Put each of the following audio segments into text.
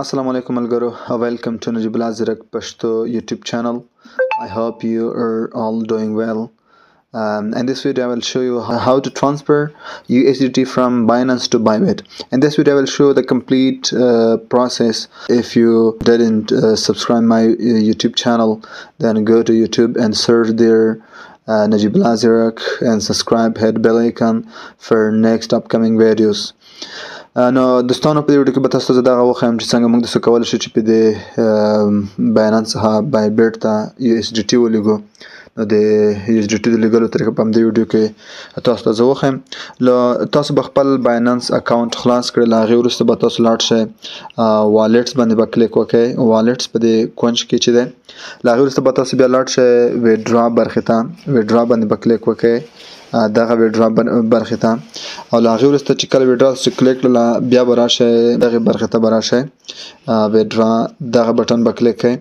السلام علیکم ملګرو، welcome to Najib Ullah Zirak Pashto YouTube channel. I hope you are all doing well. In this video I will show you how to transfer USDT from Binance to Bybit. In this video I will show the complete process. If you didn't subscribe my YouTube channel, then go to YouTube and search there Najib Ullah Zirak and subscribe, hit bell icon for next upcoming videos. نو دوستانو، په دې ویډیو کې به تاسو ته زه دغه وښیم چې څنګه موږ داسې کولی شو چې په دې Binance څخه Bybit ته USDT ولیږو. نو د USDT د لیږلو طریقه په همدې ویډیو کې تاسو ته زه وښیم. له تاسو به خپل Binance account خلاص کړئ، له هغې وروسته به تاسو لاړ شئ، wallets باندې به کلیک وکړئ، wallets په دې کونج کې چې دی. له هغې وروسته به تاسو بیا لاړ شئ withdraw برخې ته، withdraw باندې به کلیک وکړئ، دغه withdraw برخې ته. او له هغې وروسته چې کله withdraw چې کلیک کړله، بیا به راشئ دغې برخې ته به راشئ، withdraw دغه بټن به کلیک کړئ.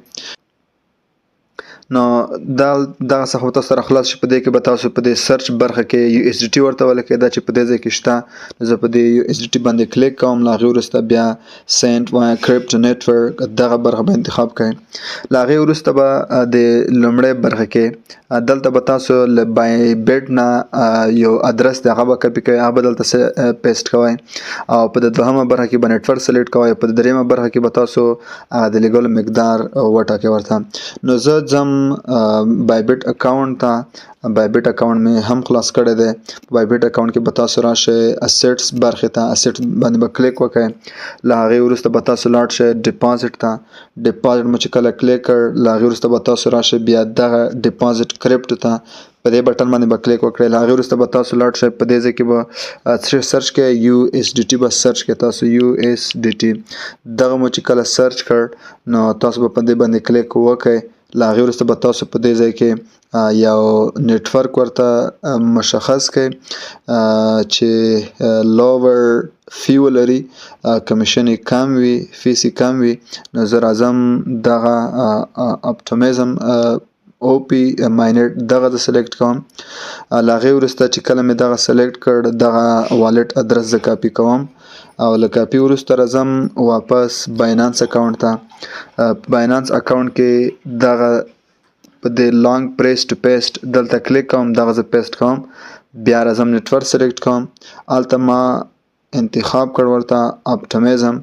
نو دا دغه صفحه به تاسو سره خلاص شي. په دې کې به تاسو په دې search برخه کې USDT ورته ولیکئ. دا چې په دې ځای کې شته، زه په دې USDT باندې کلیک کوم. له هغې وروسته بیا send via crypto network دغه برخه به انتخاب کړئ. له هغې وروسته به د لومړۍ برخه کې دلته به تاسو له Bybit نه یو ادرس دی، هغه به کاپي کوئ، هغه به دلته paste کوئ. او په د دوهمه برخه کې به network select کوئ. په د درېیمه برخه کې به تاسو هغه د لیږلو مقدار وټاکئ ورته. نو زه ځم Bybit account ته. Bybit account مې هم خلاص کړی دی. Bybit account کې به تاسو راشئ assets برخې ته، assets باندې به کلیک وکړئ. له هغې وروسته به تاسو لاړ شئ deposit ته. deposit مو چې کله کلیک کړ، له هغې وروسته به تاسو راشئ بیا دغه deposit crypto ته، په دې بټن باندې به کلیک وکړئ. له هغې وروسته به تاسو لاړ شئ، په دې ځای کې به څه search کړئ؟ USDT به search کړئ تاسو. USDT دغه مو چې کله search کړ، نو تاسو به په دې باندې کلیک وکړئ. له هغې وروسته به تاسو په دې ځای کې یو network ورته مشخص کړئ چې lower fee ولري، commission یې کم وي، fees یې کم وي. نو زه راځم دغه Optimism OP mainnet دغه زه select کوم. له هغې وروسته چې کله مې دغه select کړ، دغه wallet address زه کاپي کوم او له کاپي وروسته راځم واپس Binance account ته. Binance account کې دغه په دې long press to paste دلته کلیک کوم، دغه زه paste کوم. بیا راځم network select کوم، هلته ما انتخاب کړ ورته Optimism،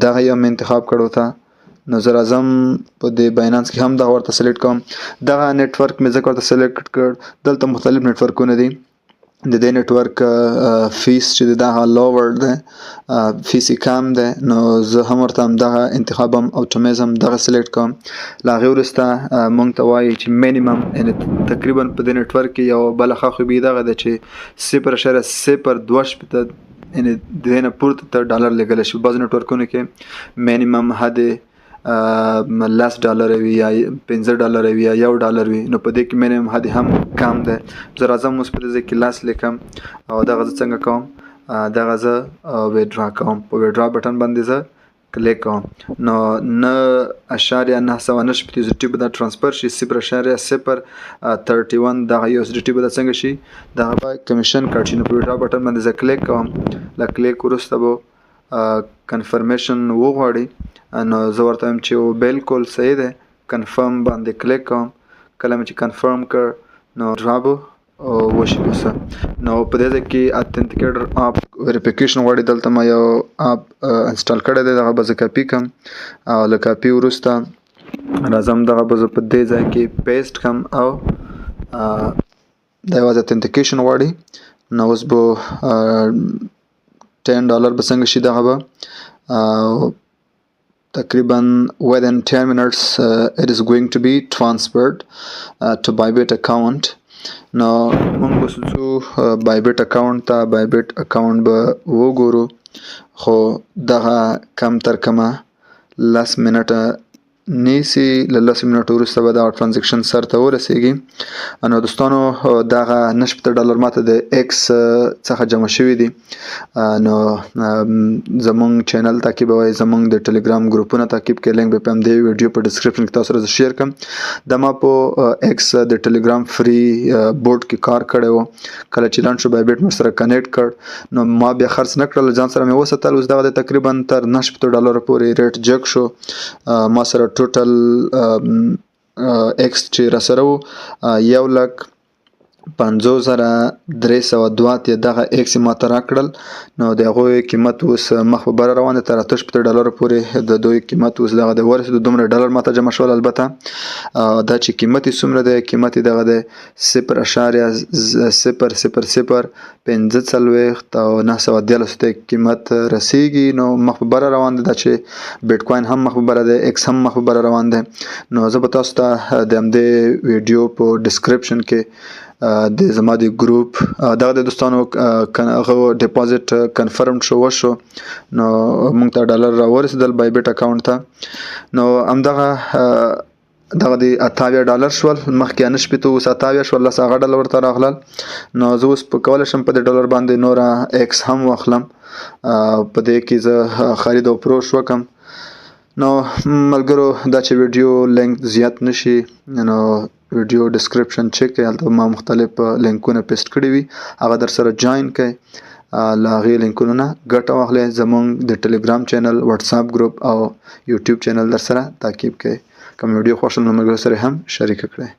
دغه یو مې انتخاب کړ ورته. نو زه راځم په دې Binance کې هم دغه ورته select کوم. دغه network مې ځکه ورته select کړ، دلته مختلف network ونه دي. د دې network fees چې دی دغه lower دی، fees یې کم دی. نو زه هم ورته همدغه انتخابم، Optimism دغه select کوم. له هغې وروسته مونږ ته وایي چې minimum، یعنې تقریبا په دې network کې یو بله ښه خوبي دغه ده چې 0.062، یعنې د دې نه پورته ته ډالر لېږلی شي. بعضو network ونو کې minimum حد 10 ډالر وي یا 5 ډالر وي یا 1 ډالر وي، نو په دې کې minimum حد هم کم دی. زه راځم اوس په دې ځای کې 10 لیکم. او دغه زه څنګه کوم؟ دغه زه withdraw کوم، په withdraw بټن باندې زه کلیک کوم. نو 9.969 USDT به دا transfer شي، 0.031 دغه USDT به دا څنګه شي؟ دغه به commission cut شي. نو په withdraw بټن باندې زه کلیک کوم. له کلیک وروسته به confirmation وغواړي، نو زه ورته وایم چې بالکل صحیح دی، confirm باندې کلیک کوم. کله مې چې confirm کړ، نو withdraw به وشي اوس. نو په دې ځای کې authenticator app verification غواړي. دلته ما یو app install کړی دی، دغه به زه کاپي کړم او له کاپي وروسته راځم دغه به زه په دې ځای کې paste کړم. او دا یوازې authentication غواړي. نو اوس به 10 ډالر به څنګه شي؟ دغه به تقریبا within 10 minutes it is going to be transferred to Bybit account. نو موږ به ځو Bybit account ته، Bybit account به وګورو. خو دغه کم تر کمه 10 منټه نیسي، له 10 منټو وروسته به دغه transaction سر ته ورسیږي. نو دوستانو، دغه 69 ډالر ماته د ایکس څخه جمع شوي دي. نو زمونږ channel تعقیبوئ، زمونږ د ټلګرام ګروپونه تعقیب کړئ. لینک به په همدې ویډیو په description کې تاسو سره share کړم. دا ما په ایکس د ټلګرام free bot کې کار کړی و. کله چې لنډ شو، بایبیټ مې سره connect کړ، نو ما بیا خرڅ نه کړل، ځان سره مې وساتل. اوس دغه د تقریبا تر 69 ډالر پورې rate جګ شو. ما سره total ایکس چې راسره وو، 1,50,382 دغه ایکس یې ماته راکړل. نو د هغوی قیمت اوس مخ په بره روان دی، تر 68 ډالر پورې د دوی قیمت اوس دغه دی ورسېدو. دومره ډالر ماته جمع شول. البته دا چې قیمت یې څومره دی، قیمت یې دغه دی 0.00045 او 913 ته قیمت رسیږي. نو مخ په بره روان دی. دا چې بیټ کوین هم مخ په بره دی، ایکس هم مخ په بره روان دی. نو زه به تاسو ته د همدې ویډیو په description کې د زما د ګروپ دغه د دوستانو هغه deposit confirm شو وشو، نو مونږ ته ډالر را ورسېدل بایبیټ account ته. نو همدغه دغه د 78 ډالر شول، مخکې 69، اوس 78 شول، 10 هغه ډالر ورته راغلل. نو زه اوس په کولی شم په دې ډالر باندې نوره ایکس هم واخلم، په دې کې زه خرید او فروش وکم. نو ملګرو، دا چې ویډیو لینک زیات نشي، نو ویډیو description check کړئ، هلته ما مختلف لینکونه paste کړي وي، هغه در سره join کړئ، له هغې لینکونو نه ګټه واخلئ. زمونږ د ټلګرام channel، واتساپ ګروپ او یوټیوب channel در سره تعقیب کړئ. که مې ویډیو خوښ شول، نو ملګرو سره هم شریکه کړئ.